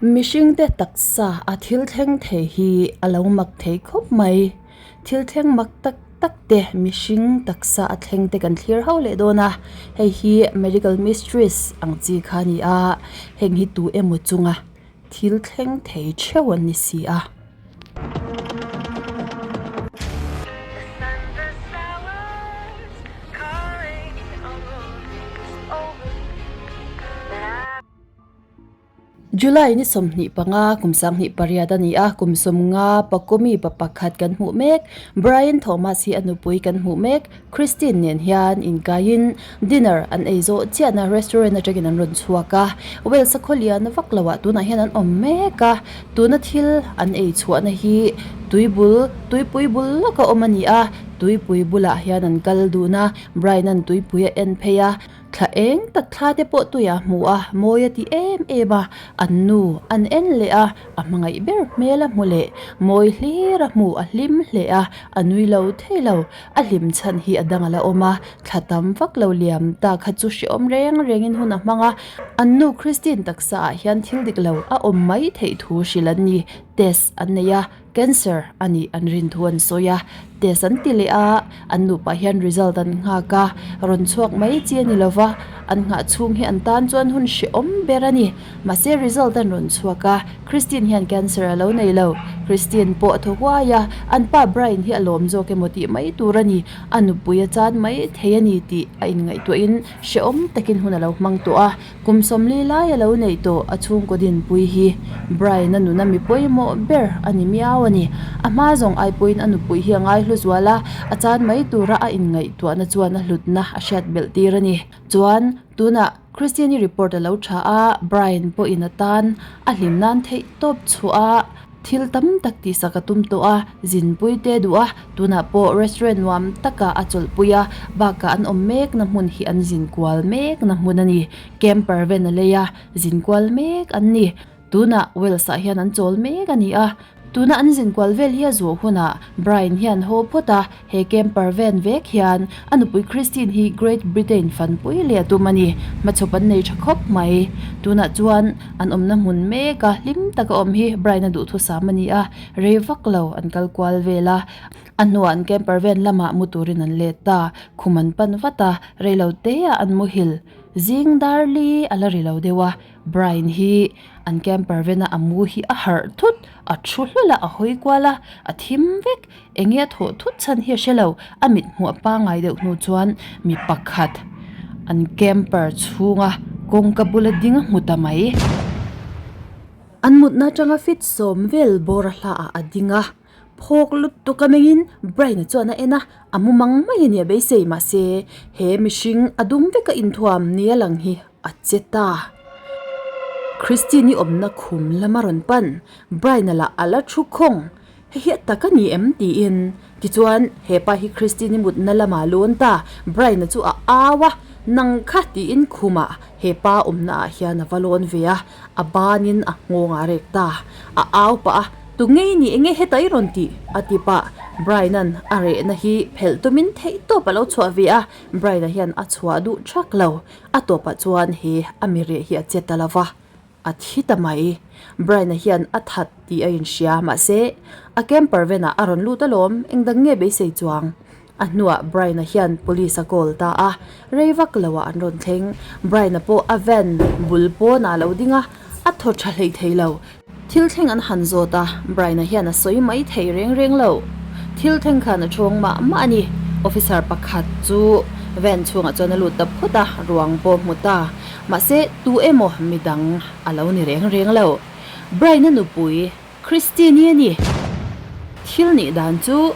Mihringte taksa a thil thleng thei hi a lo mak thei khawp mai. Thil thleng mak tak tak te mihring taksa a thleng te kan thlir ho leh dawn a, hei hi medical mysteries ang chi kha a ni a, heng hi tu emaw chunga thil thleng thei theuh an ni si a. July ni 25 kum 28 a ni a, kum 50 Pakomi pa pakhat kan hmuh mek. Brian Thomas hi a nupui kan hmuh mek. Christine nen hian inkaiin dinner an ei zawh chiahna restaurant atangin an rawn chhuak a. Wales a khawlian vak loah tunah hian an awm mek a, tuna thil an ei chhuahna hi tuibul tuipui bul lawka awm a ni a, tuipui bulah hian an kal dun a, Brian-a'n tuipui a en phei a. Thla eng tak thla te pawh tui a hmu a, mawi a ti em em a, an nu an en leh a, a hmangaih ber hmel a hmu leh, mawi hlir a hmu, a hlim hle a, a nui lo thei lo, a hlim chhan hi a dang a la awm a, thla tam vak lo liam ta kha chu hrehawm reng rengin hun a hmang a, an nu Christine taksa ah hian thil dik lo a awm mai theih thu hrilh an ni, test an nei a. Cancer a nih an rin thu an sawi a, test an ti leh a, an nupa hian result an nghak a, rawn chhuak mai chi a ni lo va, an nghah chhung hi an tan chuan hun hrehawm ber a ni. Mahse result an rawn chhuak a, Christine hian cancer a lo nei lo. Christine pawh a thaw huai a, an pa Brian hi a lawm zawk emaw tih mai tur a ni, a nupui a chan mai thei a ni tih a inngaihtuahin hrehawm takin hun a lo hmang tawh a. Kum sawmli lai a lo neih tawh a chhungkaw dinpui hi Brian-a nuna mi pawimawh ber a ni miau a ni. A hma zawng ai pawhin a nupui hi a ngaihlu zual a, a chan mai tura a inngaihtuahna chuan a hlutna a hriat belh tir a ni. Chuan, tunah Christian-i report a lo tha a, Brian pawhin a tan a hlim nan theih tawp chhuah a, Thil tam tak tihsak a tum tawh a, zinpui te duh a, tunah pawh restaurant nuam takah a chawlhpui a, bakah an awm mekna hmun hi an zinkual mekna hmun a ni. Camper van a lei a, zinkual mek an ni. Tunah Wales ah hian an chawl mek a ni a, tuna an zinkual vel hi a zuah hunah Brian hian haw phawt a, He camper van vek hian a nupui Christine hi Great Britain fanpui leh a tum a ni. Hmachhawp an nei tha khawp mai. Tunah chuan an awmna hmun mek a, hlim taka awm hi Brian-a duhthusam a ni a, rei vak lo an kal kual vel a. A hnuah an camper van lamah mu turin an let ta. Khum an pan vat a, rei lo teah an muhil. Zing dar li a la ri lo deuh a, Brian hi an camper van-a a mu hi a harh thut, a thu hlawlh a, a hawi kual a, a thim vek. Enge a thawh thut chhan hi a hre lo, a mit hmuh a pangai deuh hnu chuan mi pakhat an camper chhunga kawngka bula ding a hmu ta mai. An mutna atanga fit sawm vel bawr a hla ah a ding a, phawk lutuk a mengin Brian-a chuan a en a, a mu mang mai a ni a beisei mahse he mihring a dum veka inthuam nia lang hi a che ta. Christine-i awmna khum lama rawn pan, Brian-a lah a la thu khawng. Hei hi a tak a ni em? tiin. Tichuan, he pa hi Christine-i mutna lamah lawn ta. Brian-a chu a au a, Nang kha! tiin khumah he pa awmna ah hian a va lawn ve a, a banin a nghawng a rek ta. A au pah a, Tu ngei ni enge heta i rawn tih? a ti pah. Brian-a'n a rehna hi phelh tumin theihtawp a lo chhuah ve a, Brian-a hian a chhuah duh thak lo. A tawpah chuan he a mi reh hi a che ta lo va. A thi ta mai. Brian-a hian a that tih a inhria, mahse, a camper van-ah a rawn lut alawm, engdang nge beisei chuang? A hnuah Brian-a hian police a call ta a, rei vak loah an rawn thleng. Brian-a pawh a van bul pawnah a lo ding a, a thaw tha hlei thei lo. Thil thleng an han zawt a, Brian-a hian a sawi mai thei reng reng lo. Thil thleng khan a thawng mah mah a ni. Officer pakhat chu van chhungah chuan a lut ta phawt a, ruang pawh hmu ta. Mahse, tu emaw midang a lo ni reng reng lo. Brian-a nupui, Christine-i a ni. Thil nih dan chu,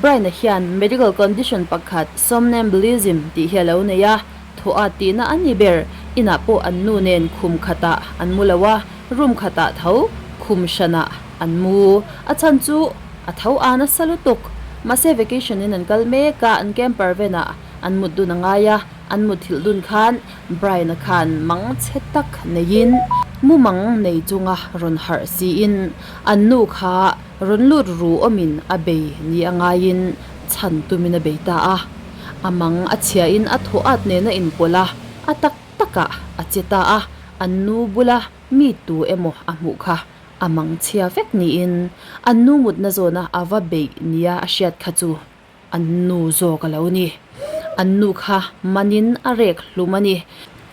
Brian-a hian medical condition pakhat somnambulism tih hi a lo nei a, thawh a tihna a ni ber. Inah pawh an nu nen khum khatah an mu lo a, room khatah tho khum hranah an mu. A chhan chu a tho a nasa lutuk. Mahse, vacation-in an kal mek a, an camper van-ah an mut dun a ngai a. An mutthilh dun khan Brian-a khan mang chhe tak neiin mumang nei chunga rawn harh siin an nu kha rawn lut ru awmin a bei ni a ngaiin chhan tumin a bei ta a. A mang a chhiain a thaw at nena inpawlh a, a tak takah a che ta a, an nu bula. mi tu emaw a hmuh kha a mang chhia vek niin an nu mutna zawna a va beih nia a hriat kha chu an nu zawk a lo ni. An nu kha manin a rek hlum a ni.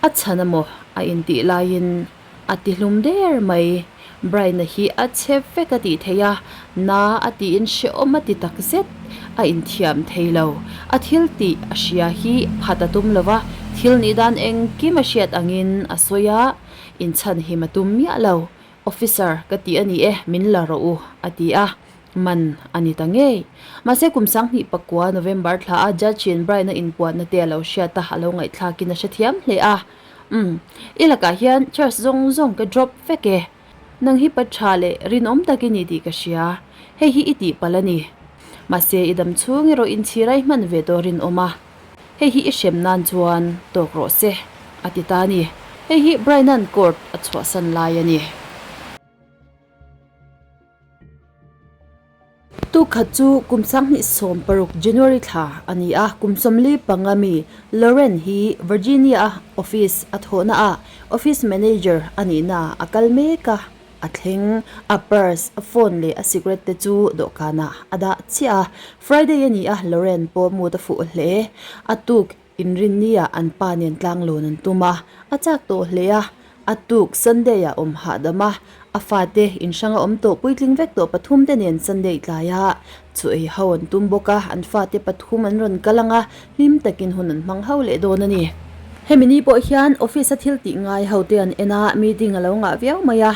A chhan amaw a intih laiin a ti hlum der mai. Brian-a hi a chhe vek a tih theih a, na a tiin hrehawm a ti tak zet. A inthiam thei lo. A thil tih a hria hi phat a tum lo va, thil nih dan engkim a hriat angin a sawi a, inchhanhim a tum miah lo. Officer ka ti a ni e, min la rawh u, a ti a. Man a ni ta ngei. Mahse kum 2009 November thla a Judge in Brian-a inpuanna te a lo hriat a, a lo ngaihthlakin a hrethiam hle a. Umm, i lakah hian charge zawng zawng ka drop vek e. Nang hi pa tha leh rinawm tak i ni tih ka hria. Hei hi i tihpalh a ni. Mahse i dam chhung erawh inchhir a i hman ve tawh rinawm a. Hei hi i hrem nan chuan tawk rawh se, a ti ta a ni. Hei hi Brian-a'n court a chhuahsan lai a ni. Tukhat chu kum 2016 January thla a ni a, kum 45 mi Lauren hi Virginia-a office a thawhna ah office manager a nihna a kal mek a, a thleng, a purse, a phone leh a cigarette te chu dawhkanah a dah chiah a. Friday a ni a, Lauren pawh mood a fuh hle. A tuk Inrinni-ah an pa nen tlanglawn an tum a, a chak tawh hle a. A tuk Sunday-ah awm hahdam a, a fate inhranga awm tawh puitling vek tawh pathum te nen Sunday tlaiah chu ei ho an tum bawk a, an fate pathum an rawn kal ang a, hlim takin hun an hmang ho leh dawn a ni. Hemi ni pawh hian office-a thil tih ngai ho te an en a, meeting a lo ngah viau mai a.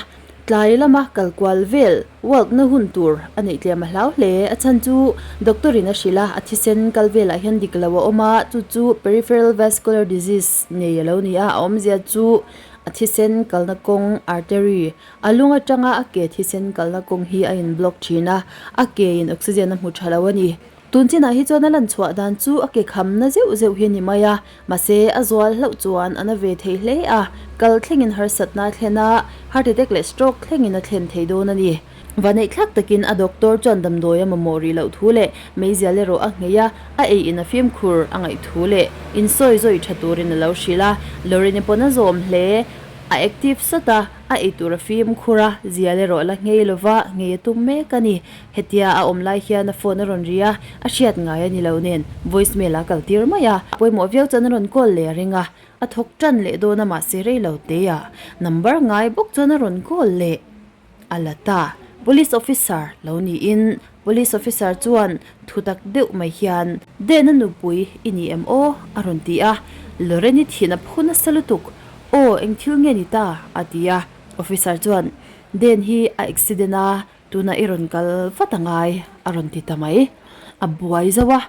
Tlai lama kal kual vel walk na hun tur a neih tlem a hlau hle. A chhan chu doctor in a hrilh a, a thisen kal velah hian dik lo a awm a, chu chu peripheral vascular disease nei a lo ni a, a awmzia chu a thisen kalna kawng artery a lung atanga a ke thisen kalna kawng hi a in block thin a, a ke in oxygen a hmu tha lo a ni. Tun chinah hi chuan a lan chhuah dan chu a ke khamna zeuh zeuh hi a ni mai a, mahse a zual hlauh chuan a na ve thei hle a, kal thlengin harsatna a thlen a, heart attack leh stroke thlengin a thlen thei dawn a ni. Vaneih thlak takin a doctor chuan damdawi a mamawh rih loh thu leh meizial erawh a nghei a, a ei in a fimkhur a ngaih thu leh insawi zawi tha turin a lo hrilh a, Lorraine pawn a zawm hle, a active sawt a, a ei tur a fimkhur a, zial erawh a la nghei lova, nghei a tum mek a ni. Hetia a awm lai hian a phone a rawn ri a, a hriat ngai a ni lo nen voice mail a kal tir mai a. Pawimawh viau chuan a rawn call leh a ring a, a thawk tan leh dawn a mahse rei lo te a number ngai bawk chuan a rawn call leh a la ta. Police officer lo niin police officer chuan thutak deuh mai hian, Dena nupui i ni em aw? a rawn ti a, Lorraine-i thin a phu nasa lutuk, Aw eng thil nge ni ta? a ti a, officer chuan, Den hi a accident a, Tunah i rawn kal vat a ngai, a rawn ti ta mai. A buai zauh a,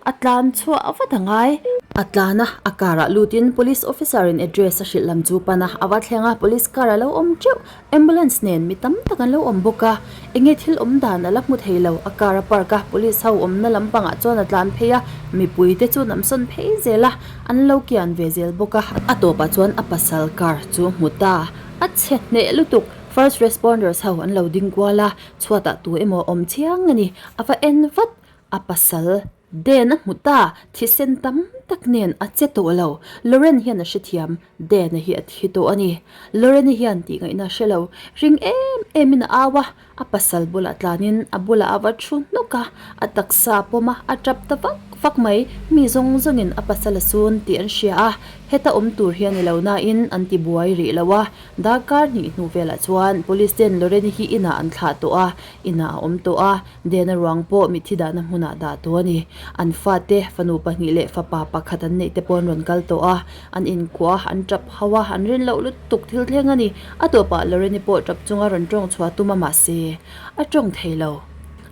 a tlan chhuah vat a ngai. A tlan a, a car ah lutin police officer in address a hrilh lam chu pan a, a va thleng a, police car a lo awm teuh. Ambulance nen mi tam tak an lo awm bawk a, enge thil awm dan a la hmu thei lo. A car a park a, police ho awmna lampangah chuan a tlan phei a, mipui te chu namsawn phei zel a, an lo kian ve zel bawk a. A tawpah chuan a pasal car chu a hmu ta, a chhe hneh lutuk. First responders ho an lo ding kual a, chhuatah tu emaw awm chiang a ni. A va en vat, a pasal Dan a hmu ta, thisen tam tak nen a che tawh lo. Lauren hian a hrethiam, Dan-a hi a thi tawh a ni. Lauren-i hian tih ngaihna a hre lo, ring em em in a au a, a pasal bulah tlanin a bulah a va thu hnawk a, a taksa a pawm a, a tap ta vak vak mai. Mi zawng zawngin a pasal a sun tih an hria a, heta awm tur hi a ni lo nain an ti buai rih lo a. Darkar hnih hnu velah chuan Police ten Lorraine hi inah an thlah tawh a, inah a awm tawh a, Dena ruang pawh mitthi dahna hmunah dah tawh a ni. An fate, fanu pahnih leh fapa pakhat an neih te pawh an rawn kal tawh a, an inkuah a, an tap ho a, an rin loh lutuk thil thleng a ni. A tawpah Lorraine pawh tap chunga rawn tawng chhuah tum a mahse a tawng thei lo.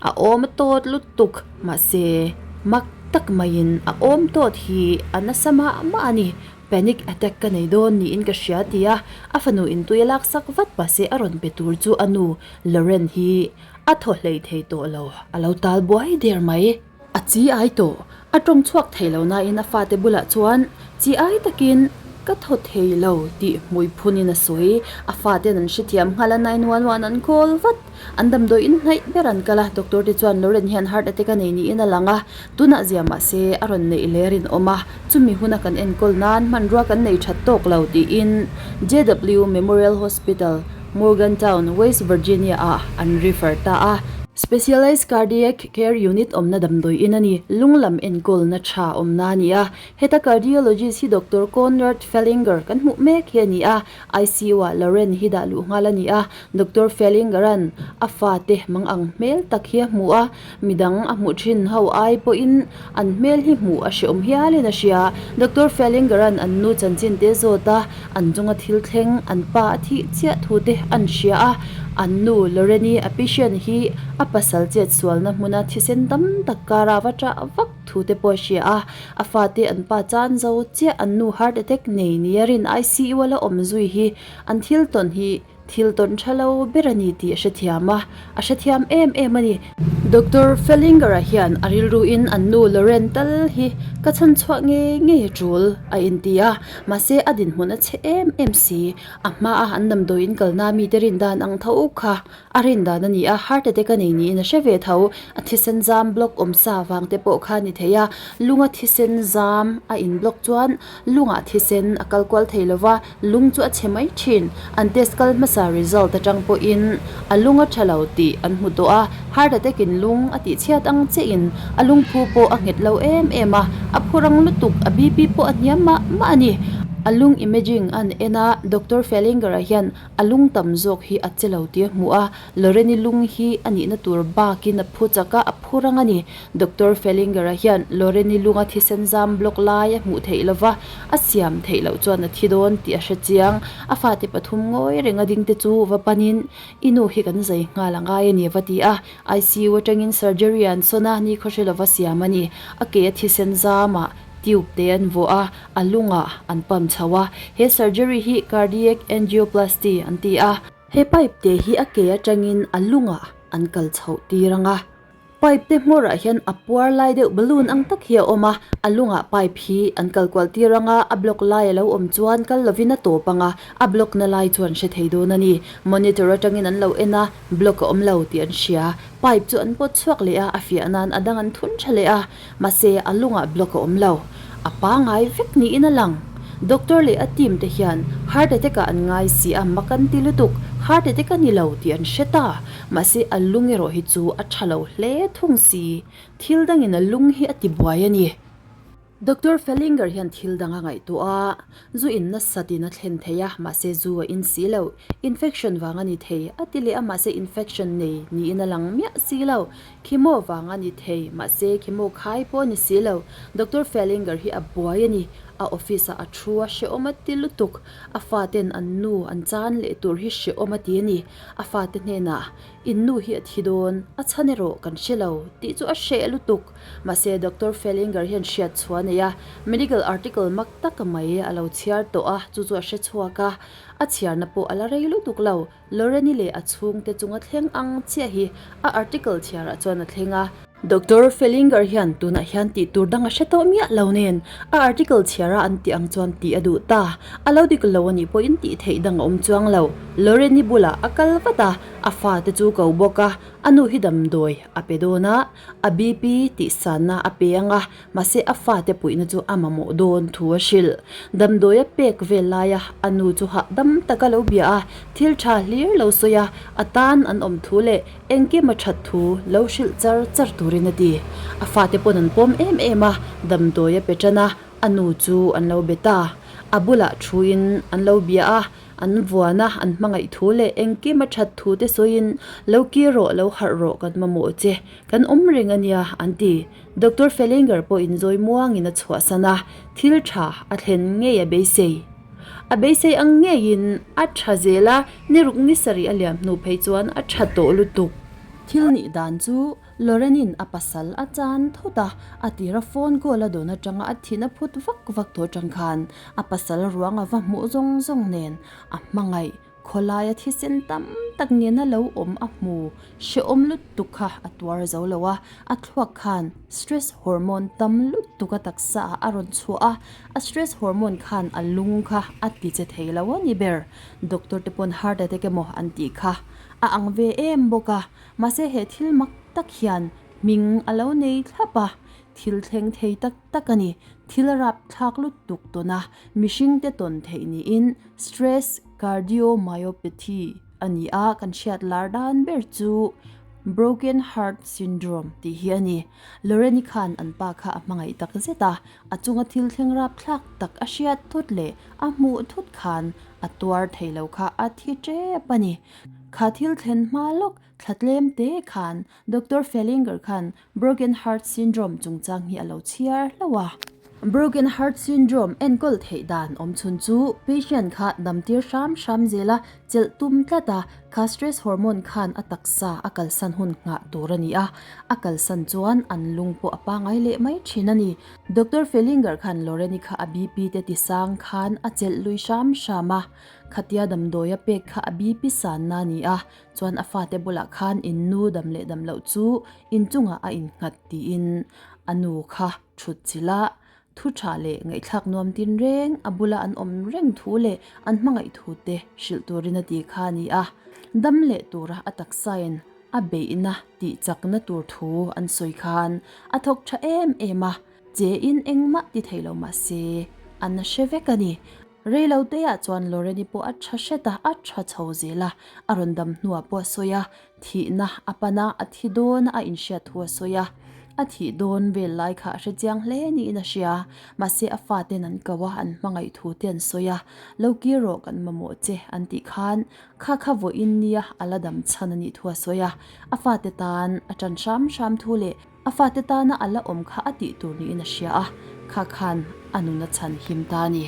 A awm a tawt lutuk mahse mak tak maiin a awm tawt hi a nasa mah mah a ni. Panic attack ka nei dawn niin ka hria ti a, a fanu in tui a lak sak vat mahse a rawn pe tur chu a nu Lauren hi a thaw hlei thei tawh lo, a lo tal buai der mai. A chi ai tawh, a tawng chhuak thei lo nain a fate bulah chuan chi ai takin ka thaw thei lo tih hmui phunin a sawi. A faten an hrethiam nghal a, 911 an call vat. An damdawi in hnaih ber an kal a, doctor te chuan Lauren hian heart attack a nei niin a lang a, tunah zia mahse a rawn neih ler in awm a, chumi huna kan enkawl nan hmanrua kan nei that tawk lo tiin JW Memorial Hospital. Morgantown, West Virginia-ah an refer ta a. Specialized Cardiac Care Unit awmna damdawi in a ni. Lung lam enkawlna tha awmna a ni a. Heta cardiologist hi Doctor Konrad Fellinger kan hmuh mek hi a ni a. ICU-ah Lauren hi dah luh nghal a ni a. Doctor Fellinger-a'n a fate mang ang hmel tak hi a hmu a. Midang a hmuh thin ho ai pawhin an hmel hi hmuh a hrehawm hialin a hria. Doctor Fellinger-a'n an nu chanchin te zawt a, an chunga thil thleng an pa a thih chiah thu te an hria a. An nu Loreni a patient hi a pasal chet sualna hmuna thisen tam tak kara va ṭah vak thu te pawh a hria a. A fate an pa chan zo chiah an nu heart attack nei nia rin ICU a la awm zui hi an thil tawn hi Thil tawn tha lo ber a ni tih a hrethiam a, a hrethiam em em a ni. Doctor Fellinger-a hian a rilruin an nu Lauren tal hi ka chhan chhuah ngei ngei a tul a inti a, mahse a dinhmun a chhe em em si. A hmaa an damdawiin kalna mite rin dan ang tho kha a rin dan a ni a, heart attack a nei niin a hre ve tho. A thisen zam block awm sa vang te pawh kha a ni thei a, lunga thisen zam a in block chuan Lungah thisen a kal kual thei lo va, lung chu a chhe mai thin. An test kal hmasa result atang pawhin a lung a tha lo tih an hmu tawh a, heart attack in lung a tih chhiat ang chiahin a lungphu pawh a nghet lo em em a, a phu rang lutuk, a BP pawh a hniam mah mah a ni. A lung imaging an en a, Doctor Fellinger-a hian a lung tam zawk hi a che lo tih a hmu a, Loreni lung hi a nihna tur bakin a phu chak a, a phu rang a ni. Doctor Fellinger-a hian Loreni lunga thisen zam block lai a hmuh theih lova, a siam theih loh chuan a thi dawn tih a hre chiang. A fate pathum ngawi renga ding te chu va panin, I nu hi kan zai nghal a ngai a ni a va ti a. ICU atangin surgery an sawn a, ni khawhre lova siam a ni. A ke a thisen zamah tube te an vuah a, a lungah an pump chho a. He surgery hi cardiac angioplasty an ti a. He pipe te hi a ke atangin a lungah an kal chhoh tir ang a, pipe te hmawrah hian a puar lai deuh balloon ang tak hi a awm a, a lungah pipe hi an kal kual tir ang a, a block lai a lo awm chuan kal lovin a tawp ang a, a block na lai chu an hre thei dawn a ni. Monitor atangin an lo en a, block a awm lo tih an hria. Pipe chu an pawt chhuak leh a, a fiah nan a dang an thun tha leh a, mahse a lungah block a awm lo. A pangai vek niin a lang. Doctor leh a team te hian heart attack ah an ngai si a, mak an ti lutuk. Heart attack a ni lo tih an hre ta. Mahse a lung erawh hi chu a tha lo hle thung si. Thil dangin a lung hi a ti buai a ni. Doctor Fellinger hian thil dang a ngaihtuah a, zu in nasat in a thlen thei a, mahse zu a in si lo. Infection vang a ni thei a ti leh a, mahse infection nei niin a lang miah si lo. Chemo vang a ni thei, mahse chemo khai pawh a ni si lo. Doctor Fellinger hi a buai a ni. A office ah a thu a, hrehawm a ti lutuk. A faten an nu an chan leh tur hi hrehawm a ti a ni. A fate hnenah, In nu hi a thi dawn, a chhan erawh kan hre lo, tih chu a hreh lutuk. Mahse, Doctor Fellinger hian hriat chhuah a nei a, medical article mak tak mai a lo chhiar tawh a, chu chu a hre chhuak a. A chhiarna pawh a la rei lutuk lo. Loreni leh a chhungte chunga thleng ang chiah hi a article chhiarah chuan a thleng a. Doctor Fellinger hian tunah hian tih tur dang a hre tawh miah lo nen, a article chhiara an tih ang chuan tih a duh ta. A lo dik lo a nih pawhin tih theih dang a awm chuang lo. Loreni bulah a kal vat a, a fate chu ko bawk a, a nu hi damdawi a pe dawn a, a BP tih sanna a pe ang a, mahse a fate puihna chu a mamawh dawn thu a hrilh. Damdawi a pek vel laia a nu chu hahdam taka lo bia a, thil tha hlir lo sawi a, a tan an awm thu leh Engkim a that thu lo hrilh char char turin a ti. A fate pawn an pawm em em a, damdawi a pe tan a, a nu chu an lo be ta. A bulah thuin an lo bia a, an vuan a, an hmangaih thu leh engkim a that thu te sawiin, Lo kir rawh, lo harh rawh kan mamawh che, kan awm reng a nia, an ti. Doctor Fellinger pawhin zawi muangin a chhuahsan a, thil tha a thlen ngei a beisei. A beisei ang ngeiin a tha zel a, ni ruk ni sarih a liam hnu phei chuan a tha tawh lutuk. Thil nih dan chu Lorenin a pasal a chan thawt a, a tira phone call a dawn atanga a thin a phut vak vak tawh atang khan a pasal ruang a va hmuh zawng zawng nen a hmangaih Khawlaia thisen tam tak nena lo awm a hmu hrehawm lutuk kha a tuar zo lo a, a thluak khan stress hormone tam lutuk a taksa ah a rawn chhuah a, a stress hormone khan a lung kha a ti che thei lo a ni ber. Doctor te pawn heart attack emaw an tih kha a ang ve em bawk a, mahse he thil mak tak hian hming a lo nei thlap a, thil thleng thei tak tak a ni, thil rapthlak lutuk tawn a, mihring te tawn theih niin stress cardiomyopathy. a ni a, kan hriat lar dan ber chu Broken Heart Syndrome tih hi a ni. Lorraine-i khan an pa kha a hmangaih tak zet a, a chunga thil thleng rapthlak tak a hriat thut leh a hmuh thut khan a tuar thei lo kha a thi tep a ni. Kha thil thlen hma lawk thla tlem te khan Doctor Fellinger khan Broken Heart Syndrome chungchang hi a lo chhiar hlauh a. Broken Heart Syndrome enkawl theih dan awm chhun chu patient kha damtir hram hram zel a, chelh tum tlat a, kha stress hormone khan a taksa a kalsan hun nghah tur a ni a, a kalsan chuan an lung pawh a pangai leh mai thin a ni. Doctor Fellinger khan Lorraine-i kha a BP te tisang khan a chelh lui hram hram a, khatia damdawi a pek kha a BP sanna a ni a, Chuan a fate bulah khan in nu dam leh dam loh chu inchungah a innghat tiin a nu kha thut chilh a, thu tha leh ngaihthlak nuam tin reng a bula an awm reng thu leh an hmangaih thu te hrilh turin a ti kha a ni a. Dam leh tura a taksain a beihna tih chakna tur thu an sawi khan a thawk tha em em a, che in engmah ti thei lo mah se an hre vek a ni. Rei lo teiah chuan Loreni pawh a tha hret a, a tha chho zel a, a rawn dam hnuah pawh a sawi a, thihna a pan a, a thi dawn a inhriat thu a sawi a, a thih dawn vel lai kha a hre chiang hle niin a hria, mahse a faten an ko a, an hmangaih thu te an sawi a, lo kir rawh kan mamawh che an tih khan kha kha vawiin nia a la dam chhan a nih thu a sawi a, a fate tan a tan hram hram thu leh A fate tana a la awm kha a tih tur niin a hria a, kha khan a nun a chhan him ta a ni.